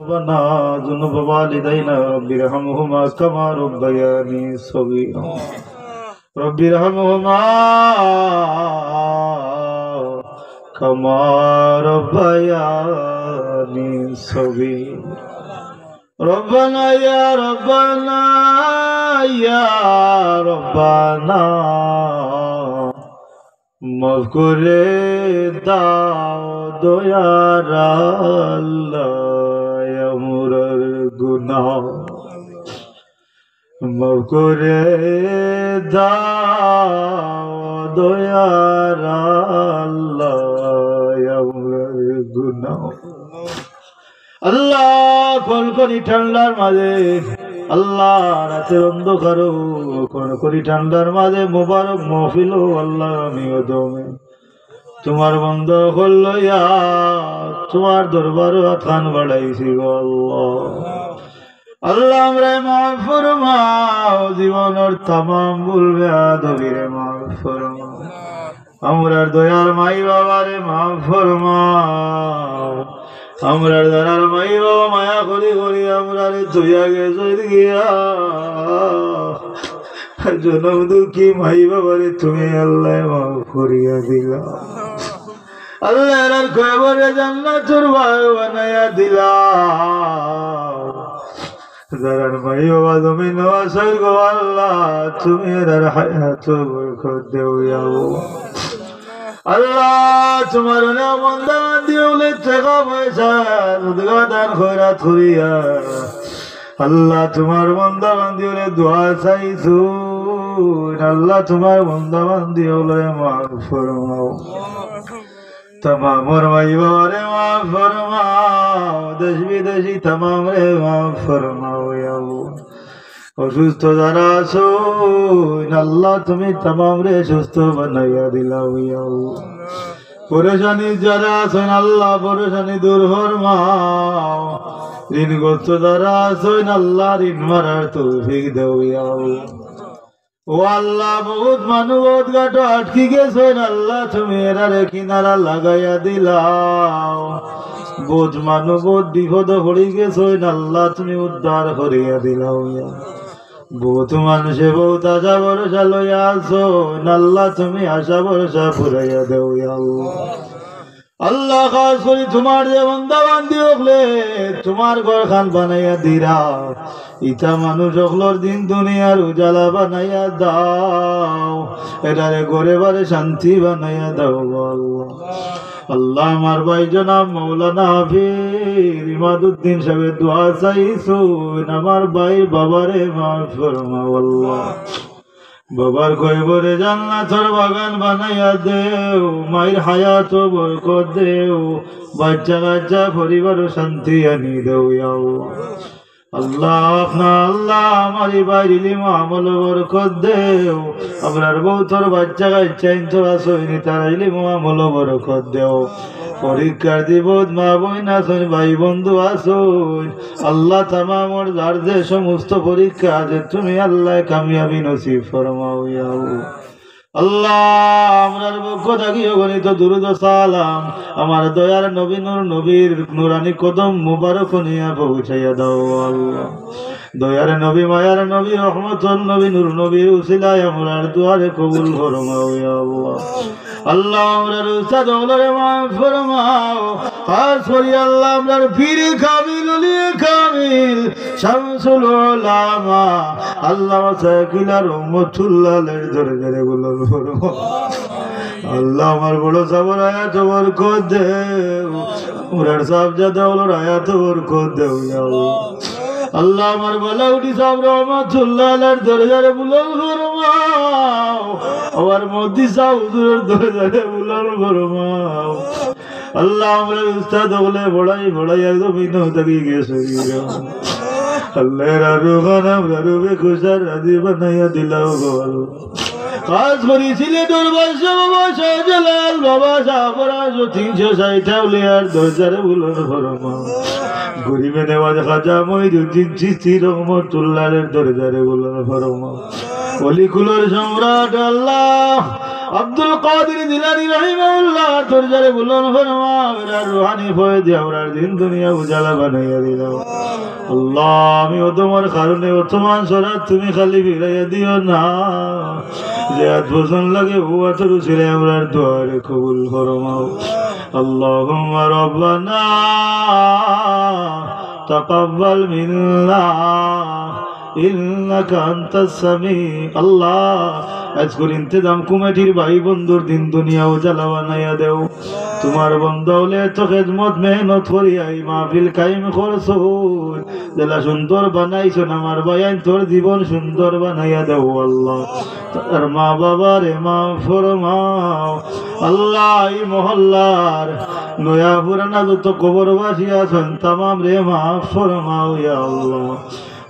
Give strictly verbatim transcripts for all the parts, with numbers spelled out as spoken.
ربنا ذنوب والدينا رب ارحمهما كما ربياني صغيرا. رب ارحمهما كما ربياني صغيرا. ربنا يا ربنا يا ربنا, মাফ করে দাও দয়ার আল্লাহ আমরার গুনাহ। মাফ করে দাও দয়ার আল্লাহ আমরার গুনাহ। আল্লাহ, কনকনি ঠান্ডার মাঝে, আল্লাহ, রাতের অন্ধকারো কনকনি ঠান্ডার মাঝে মুবারক মাহফিলো আল্লাহ, আমি অধমে তুমার বন্দা অকল লইয়া তুমার দরবারো আতখান বাড়াইছি গো আল্লাহ। আল্লাহ, আমরারে মাফ ফরমাও, জীবনর তামাম ভুল বেয়াদবিরে মাফ ফরমাও। আমরার দয়ার মাই বাবারে মাফ ফরমাও। আমরার দয়ার মাই বাবা মায়া করি করি আমরারে থইয়া গেছইন গিয়া। জনম দুঃখী মাই বাবারে তুমি আল্লাহ মাফ করিয়া দিলাও। আল্লাহ, এরার কবররে জান্নাতুর বাগ বানাইয়া দিলাও। যারার মাই বাবা জমিনো আছইন গো আল্লাহ, তুমি এরার হায়াতো বরকত দেও ইয়া আল্লাহ। আল্লাহ, তুমার অনেক বন্দা বান্দি অকলে টেকা পয়সা, সদকা দান খয়রাত করিয়া, আল্লাহ, তুমার বন্দা বান্দি অকলে দোয়া চাইছইন, আল্লাহ, তুমার বন্দা বান্দি অকলরে মাফ ফরমাও। তামামর মাই বাবারে মাফ ফরমাও, দেশ বিদেশি তামামরে মাফ ফরমাও ইয়া আল্লাহ। অসুস্থ যারা আছইন আল্লাহ, তুমি তামামরে সুস্থ বানাইয়া দিলাও ইয়া আল্লাহ। পরেশানি যারা আছইন আল্লাহ, পরেশানি দূর ফরমাও। ঋণগ্রস্ত যারা আছইন আল্লাহ, ঋণ মারার তৌফিক দেও ইয়া আল্লাহ। ও আল্লাহ, বহুত মানুষ বহুত ঘাটো আটকি গেছইন আল্লাহ, তুমি এরারে কিনারা লাগাইয়া দিলাও। বহুত মানুষ বহুত বিপদো পড়ি গেছইন আল্লাহ, তুমি উদ্ধার করিয়া দিলাও ইয়া। বহুত মানুষে বহুত আশা ভরসা লইয়া আছইন আল্লাহ, তুমি আশা ভরসা পুরাইয়া দেও ইয়া আল্লাহ। আল্লাহ, খাস করি তুমার যে বন্দা বান্দি অকলে তুমার ঘরখান বানাইয়া দিরা, ইতা মানুষ অকলর দিন দুনিয়ার উজালা বানাইয়া দাও, এরারে ঘরে বারে শান্তি বানাইয়া দাও গো আল্লাহ। আল্লাহ, আমার ভাই জনাব মাওলানা হাফিজ ইমাদুদ্দিন সাহেবে দোয়া চাইছইন, আমার ভাইর বাবারে মাফ ফরমাও আল্লাহ। বাবার কবররে জান্নাতর বাগান বানাইয়া দেও, মাইর হায়াতো বরকত দেও, বাচ্চা কাচ্চা পরিবারো শান্তি আনি দেও ইয়া আল্লাহ। আল্লাহ, আপনার আল্লাহ, আমার ই ভাইর ইলিম আমল বরকত দেও। আমরার বউতর বাচ্চা কাচ্চা ইন্তর আছইন, তারার ইলিম আমল বরকত দেও। পরীক্ষার্থী বউত মা বইন আছইন, ভাই বন্ধু আছইন, আল্লাহ, তামামর যার যে সমস্ত পরীক্ষা আছে, তুমি আল্লাহ কামিয়াবি নসিব ফরমাও ইয়া আল্লাহ। আল্লাহ, আমরার পক্ষ থাকি অগণিত দুরুদ ও সালাম আমার দয়ার নবী নূর নবীর নুরানি কদম মুবারক নিয়া পৌঁছাইয়া দাও আল্লাহ। দয়ার নবী, মায়ার নবী, রহমতর নবী, নূর নবীর উসিলায় আমরার দোয়ারে কবুল ফরমাও ইয়া আল্লাহ। আল্লাহ, আমরার উস্তাদ অকলরে মাফ ফরমাও। খাস করি আল্লাহ, আমরার পীর কামিল, ওলি কামিল, শামসুল উলামা, আল্লামা শায়খুনা রহমতুল্লাহ আলাইহির দরজারে বুলন্দ ফরমাও। আল্লাহ, আমার বড় সাবর হায়াতো বরকত দেও, আমরার সাবজাদা অকলর হায়াতো বরকত দেও ইয়া আল্লাহ। আল্লাহ, আমার বালাউটি সাব রহমতুল্লাহ আলাইহির দরজারে বুলন্দ ফরমাও, আমার মহদি সাব হুজুরর দরজারে বুলন্দ ফরমাও। আল্লাহ, আমরার উস্তাদ অকলে পড়াই পড়াই একদম ইনো থাকি গেছইন গিয়া। আল্লাহ, এরার রুহখান আমরার রুহে খুশার রাজি বানাইয়া দিলাও গো আল্লাহ। খাস করি সিলেটর বাদশা বাবা শাহজালাল, বাবা শাহপরান, তিনশো ষাইট আউলিয়ার দরজারে বুলন্দ ফরমাও। গরিবে নেওয়াজ খাজা মঈনুদ্দিন চিশতি রহমতুল্লাহ আলাইহির দরজারে বুলন্দ ফরমাও। অলিকুলর সম্রাট আল্লাহ, আব্দুল কাদির জিলানী রাহিমাহুল্লাহ দরজারে বুলন্দ ফরমাও, এরার রুহানি ফয়েজে আমরার দিন দুনিয়া উজালা বানাইয়া দিলাও। আল্লাহ, আমি অধমর কারণে অত মানষর আত তুমি খালি ফিরাইয়া দিও না। যে আত পছন্দ লাগে, অউ আতর উসিলায় আমরার দোয়ারে কবুল ফরমাও। আল্লাহুম্মা রাব্বানা তাকাব্বাল মিন্না ইন্নাকা আনতাস সামি। আল্লাহ, আজকুর ইন্তেজাম কমিটির ভাই বন্ধুর দিন দুনিয়া উজালা বানাইয়া দেও। তুমার বন্দা অকলে এত খেদমত মেহনত করিয়া ই মাহফিল কায়েম করছইন, যেলা সুন্দর বানাইছইন, আমার ভাইয়াইন্তর জীবন সুন্দর বানাইয়া দেও আল্লাহ। তারার মা বাবারে মাফ ফরমাও আল্লাহ। ই মহল্লার নয়া পুরানা যত কবরবাসী আছইন, তামামরে মাফ ফরমাও ইয়া আল্লাহ।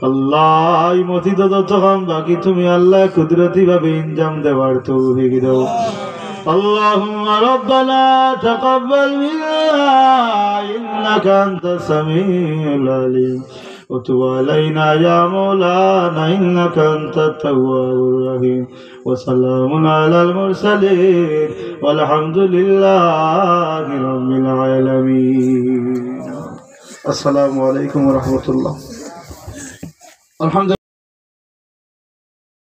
আল্লাহ, ই মসজিদো যত কাম বাকি, তুমি আল্লাহ কুদরতি ভাবে ইনজাম দেওয়ার তৌফিক দেও। اللهم ربنا تقبل منا إنك أنت السميع العليم وتب علينا يا مولانا إنك أنت التواب الرحيم وسلام على المرسلين والحمد لله رب العالمين. السلام عليكم ورحمة الله. الحمد